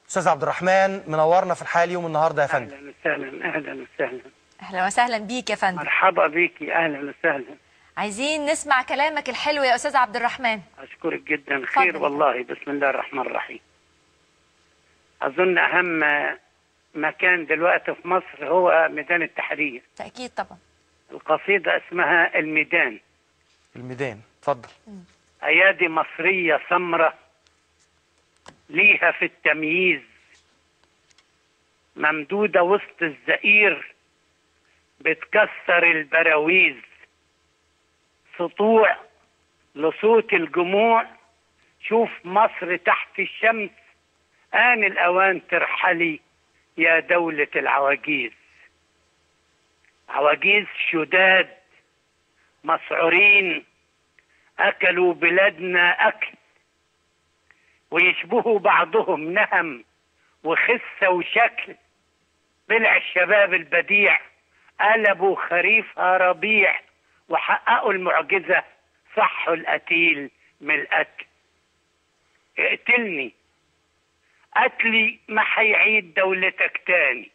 أستاذ عبد الرحمن منورنا في الحياة اليوم النهارده يا فندم. أهلا وسهلا. أهلا وسهلا. أهلا وسهلا بيك يا فندم. مرحبا بيكي، أهلا وسهلا. عايزين نسمع كلامك الحلو يا أستاذ عبد الرحمن. أشكرك جدا. خير والله. بسم الله الرحمن الرحيم. أظن أهم مكان دلوقتي في مصر هو ميدان التحرير. تأكيد طبعا. القصيدة اسمها الميدان. الميدان، اتفضل. أيادي مصرية سمرة ليها في التمييز، ممدودة وسط الزئير بتكسر البراويز، سطوع لصوت الجموع، شوف مصر تحت الشمس، آن الأوان ترحلي يا دولة العواجيز. عواجيز شداد مسعورين أكلوا بلادنا أكل، ويشبهوا بعضهم نهم وخسة وشكل، بلع الشباب البديع قلبوا خريفها ربيع، وحققوا المعجزة صحوا القتيل من القتل. اقتلني قتلي ما هيعيد دولتك تاني،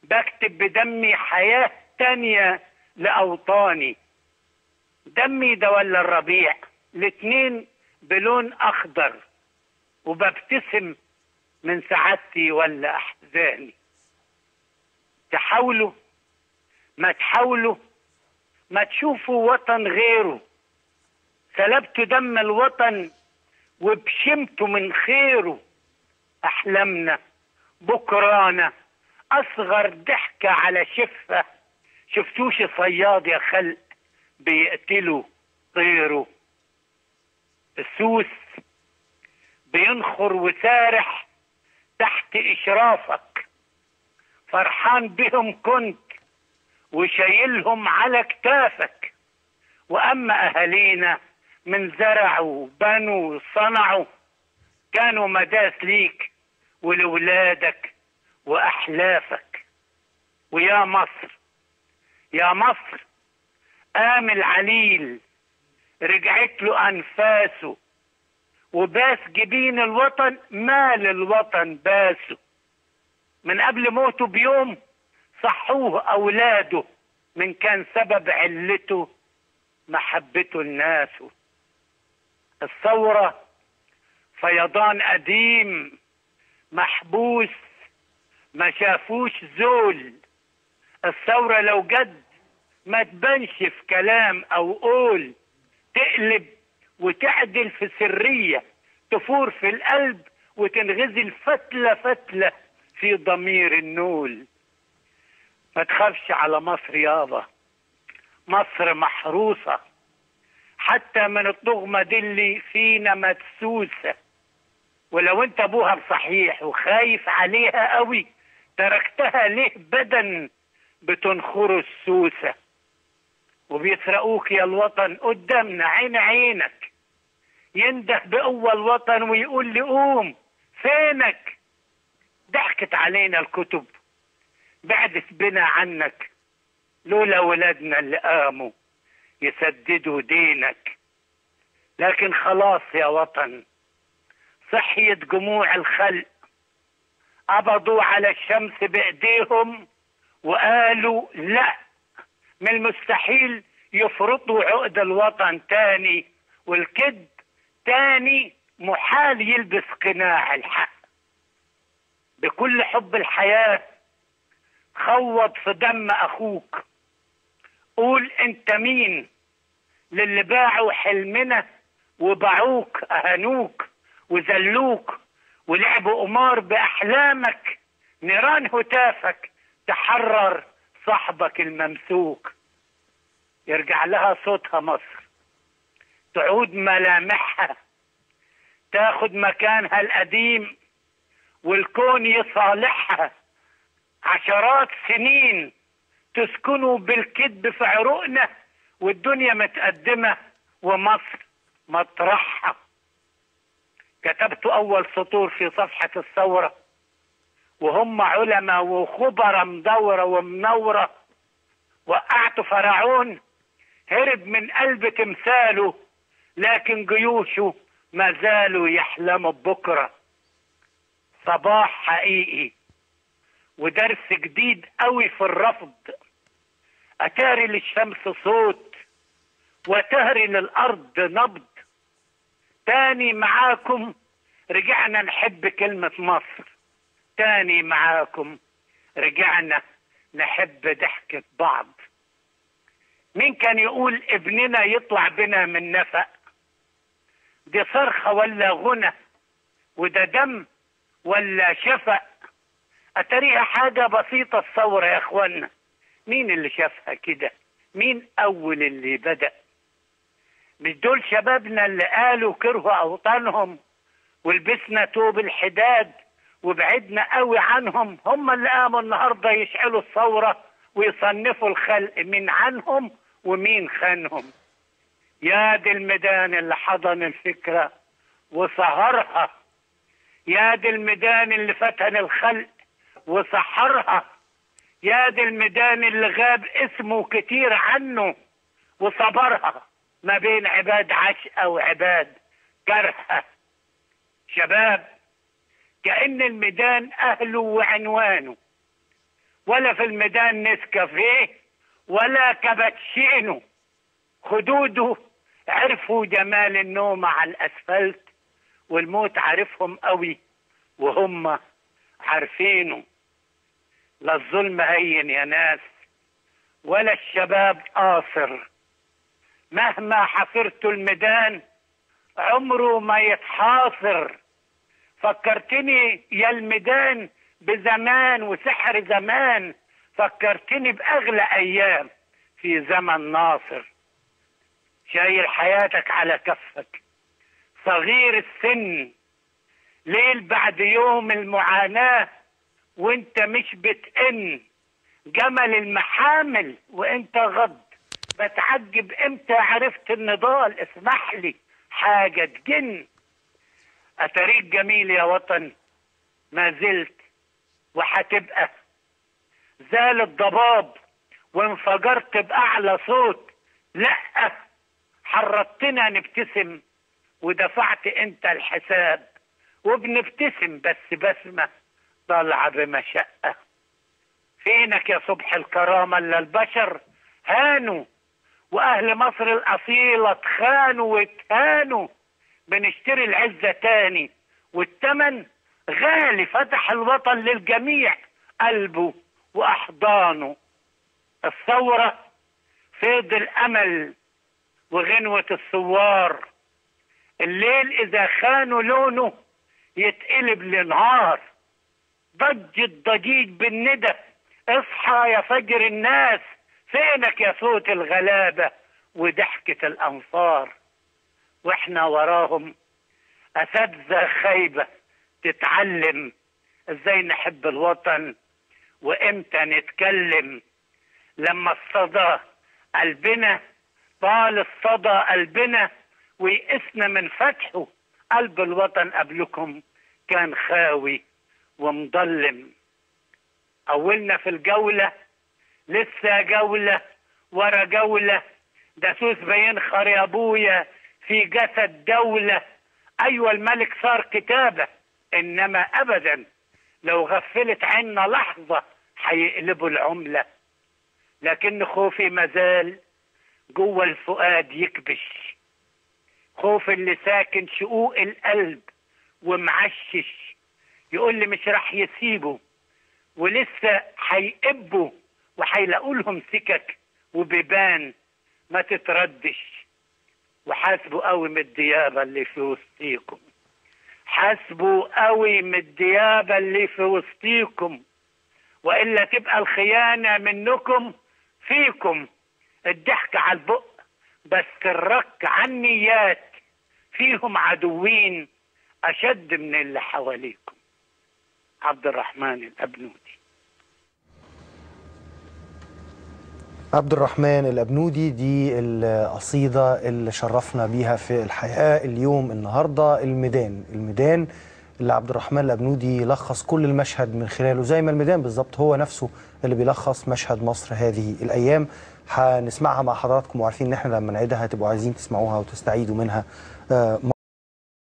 بكتب بدمي حياة تانية لأوطاني، دمي ده ولا الربيع الاتنين بلون أخضر، وببتسم من سعادتي ولا أحزاني. تحاولوا ما تحاولوا ما تشوفوا وطن غيره، سلبتوا دم الوطن وبشمتوا من خيره. أحلامنا بكرانا أصغر ضحكة على شفة، شفتوش صياد يا خلق بيقتلوا طيره. السوس بينخر وسارح تحت إشرافك، فرحان بهم كنت وشايلهم على كتافك. وأما أهالينا من زرعوا بنوا صنعوا، كانوا مداس ليك ولولادك وأحلافك. ويا مصر يا مصر قام العليل رجعت له أنفاسه، وباس جبين الوطن مال الوطن باسه. من قبل موته بيوم صحوه أولاده، من كان سبب علته محبته الناس. الثورة فيضان قديم محبوس ما شافوش زول، الثورة لو جد ما تبانش في كلام أو قول، تقلب وتعدل في سرية، تفور في القلب وتنغزل فتلة فتلة في ضمير النول. ما تخافش على مصر يابا، مصر محروسة حتى من الطغمة دي اللي فينا مدسوسة. ولو انت ابوها بصحيح وخايف عليها قوي، تركتها ليه بدن بتنخر السوسة؟ وبيسرقوك يا الوطن قدامنا عين عينك، ينده بقوة الوطن ويقول لي قوم فينك. ضحكت علينا الكتب بعدت بنا عنك، لولا ولادنا اللي قاموا يسددوا دينك. لكن خلاص يا وطن صحيت جموع الخلق، قبضوا على الشمس بإيديهم وقالوا لا، من المستحيل يفرضوا عقد الوطن تاني، والكذب تاني محال يلبس قناع الحق. بكل حب الحياة خوض في دم أخوك، قول أنت مين للي باعوا حلمنا وباعوك، أهانوك وذلوك ولعبوا قمار بأحلامك. نيران هتافك تحرر صاحبك الممسوك. يرجع لها صوتها مصر، تعود ملامحها، تاخد مكانها القديم والكون يصالحها. عشرات سنين تسكنوا بالكذب في عروقنا، والدنيا متقدمة ومصر مطرحها. كتبت أول سطور في صفحة الثورة، وهم علماء وخبراء مدورة ومنورة. وقعت فرعون هرب من قلب تمثاله، لكن جيوشه ما زالوا يحلموا ببكرة. صباح حقيقي ودرس جديد قوي في الرفض. أتاري للشمس صوت وتهري للأرض نبض. تاني معاكم رجعنا نحب كلمة مصر، تاني معاكم رجعنا نحب ضحكة بعض. مين كان يقول ابننا يطلع بنا من نفق؟ دي صرخة ولا غنى، وده دم ولا شفق؟ أتريها حاجة بسيطة الثورة يا اخوانا. مين اللي شافها كده؟ مين أول اللي بدأ؟ مش دول شبابنا اللي قالوا كرهوا أوطانهم ولبسنا توب الحداد وبعدنا قوي عنهم؟ هم اللي قاموا النهارده يشعلوا الثورة ويصنفوا الخلق مين عنهم ومين خانهم. يا دي الميدان اللي حضن الفكرة وسهرها، يا دي الميدان اللي فتن الخلق وسحرها، يا دي الميدان اللي غاب اسمه كتير عنه وصبرها ما بين عباد عشقة وعباد كرهة. شباب كأن الميدان أهله وعنوانه، ولا في الميدان نسكافيه ولا كابتشينو. خدوده عرفوا جمال النوم على الأسفلت، والموت عارفهم قوي وهم عارفينه. لا الظلم هين يا ناس ولا الشباب قاصر، مهما حفرتوا الميدان عمره ما يتحاصر. فكرتني يا الميدان بزمان وسحر زمان، فكرتني بأغلى أيام في زمن ناصر. شايل حياتك على كفك صغير السن، ليل بعد يوم المعاناة وانت مش بتئن. جمل المحامل وانت غض، بتعجب امتى عرفت النضال؟ اسمح لي حاجة تجن. أتاريك جميل يا وطن ما زلت وحتبقى، زال الضباب وانفجرت بأعلى صوت. لأ حرضتنا نبتسم ودفعت انت الحساب، وبنبتسم بس بسمة طالعة بمشقة. فينك يا صبح الكرامة اللي البشر هانوا، وأهل مصر الأصيلة اتخانوا واتهانوا. بنشتري العزة تاني والتمن غالي، فتح الوطن للجميع قلبه وأحضانه. الثورة فيض الأمل وغنوة الثوار، الليل إذا خانوا لونه يتقلب لنهار. ضج الضجيج بالندى، اصحى يا فجر الناس، فينك يا صوت الغلابة وضحكة الأنصار؟ واحنا وراهم أساتذة خايبة تتعلم ازاي نحب الوطن وامتى نتكلم. لما الصدى قلبنا طال الصدى قلبنا ويئسنا من فتحه، قلب الوطن قبلكم كان خاوي ومضلم. أولنا في الجولة لسه جولة ورا جولة، داسوس بينخر يا أبويا في جسد دولة. أيوة الملك صار كتابة، إنما أبدا لو غفلت عنا لحظة هيقلبوا العملة. لكن خوفي مازال جوه الفؤاد يكبش، خوف اللي ساكن شقوق القلب ومعشش، يقول لي مش راح يسيبه ولسه هيقبوا وهيلاقوا لهم سكك وبيبان ما تتردش. وحاسبوا قوي من الديابة اللي في وسطيكم، حاسبوا قوي من الديابة اللي في وسطيكم، وإلا تبقى الخيانة منكم فيكم. الضحك على البق بس الرك على النيات، فيهم عدوين أشد من اللي حواليكم. عبد الرحمن الأبنودي. عبد الرحمن الأبنودي، دي القصيدة اللي شرفنا بيها في الحياة اليوم النهاردة. الميدان، الميدان اللي عبد الرحمن الأبنودي لخص كل المشهد من خلاله، زي ما الميدان بالظبط هو نفسه اللي بيلخص مشهد مصر هذه الأيام. هنسمعها مع حضراتكم، وعارفين إن احنا لما نعيدها هتبقوا عايزين تسمعوها وتستعيدوا منها.